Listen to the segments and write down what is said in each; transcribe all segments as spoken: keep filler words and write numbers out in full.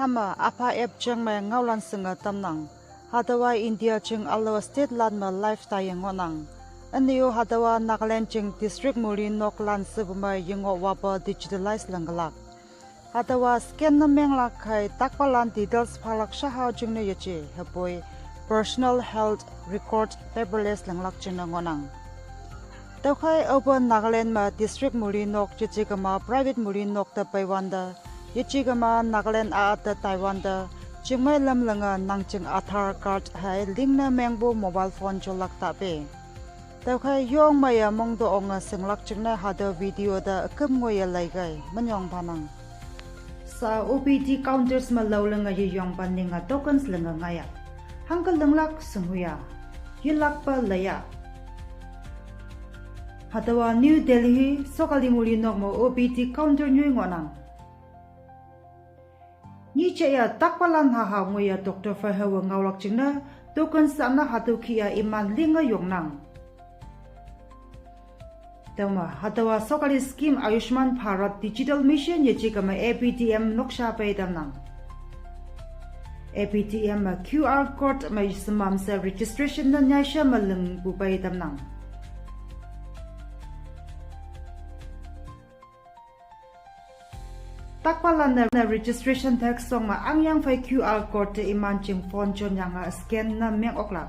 Hüma apha app jeng me ngaolan senge tamnang. Hatüowa India jing alo state lan me live taiye ngohnang. Ünyu hatüowa Nagaland jing district muli nok lan shepu me yengoh wape digitalize lingkelak. Hatüowa scan ne menglak khei takpalan details phalak shahao jingne yeje hüpoi personal health record paperless linglak jingne ngohnang. Tüokhei aope Nagaland me district muli nok yeje kema private muli nok te peiwante, yeje kema Nagaland a-at te taiwante, chingmei lam linge nang jing Aadhaar card hei link ne mengpu mobile phone jolak tape. Tüokhei yong meiye mongte onge shinglak jingne hatüo video te üküm ngoiye leikei minyong phanang. Sa O P D counters me lao linge yeyong pan linge tokens linge ngaiya. Hangke linglak shinghuya. Yelakpe leiya. Hatüowa New Delhi sokali muli nok me O P D counter nyoi ngohnang. Nyi jaya takpalan haha ngoiye doctor phei haowe ngaolak jingne, token sane hatüo kih-a iman linge yongnang. Tüome, hatüowa sokali scheme Ayushman Bharat Digital Mission yeje kema A P D M noksha pei tamnang. A P D M me Q R code me semamshe registration ne nyaishe me lingpu pei tamnang. Takpalan-e registration desk song me angyang phei Q R code te iman jing phone jonyange scan ne meng oklak.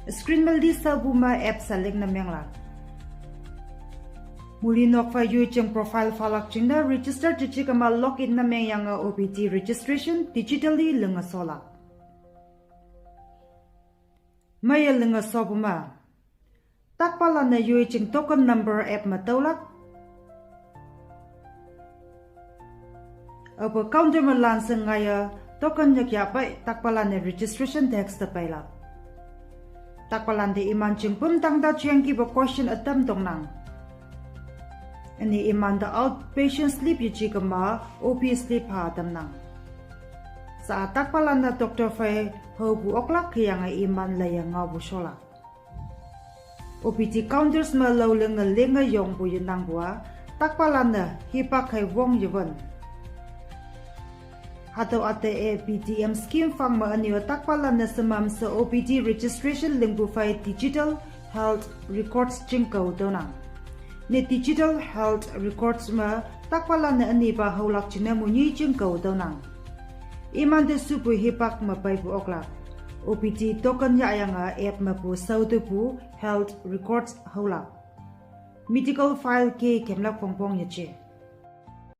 Screen me li shaopu me app select ne menglak. Muli nok phei yoi jing profile phalak jingne register yeje kema login ne mengyange O P D registration digitally linge sholak. Meiye linge shopu me, takpalan-e yoi jing token number app me tüolak. Aope counter me lanshe ngaiye token nyak yahpei takpalan-e registration desk te peilak. Takpalan te iman jing pumtang ta jengkipe question ütam tongnang. Üne imante outpatient slip yeje kema O P slip pha tamnang. Sa-a takpalan-e doctor phei haopu oklak hüyange iman leiye ngaopu sholak. O P D counters me lao linge linge yongpu yenangpu-a, takpalan-e hipak hei wong yewün. Hatüo ate A P D M scheme phang me ünyu takpalan-e semamshe O P D registration lingpu phei digital health records jingkao tüonang. Ne digital health records me takpalan-e ünipa haolak jingne monyi jingkao tüonang. Imante shupu hipak me peipu oklak. O P D token yahyange app mepu shaotepu health records haolak. Medical file ke kemlak pongpong yeje.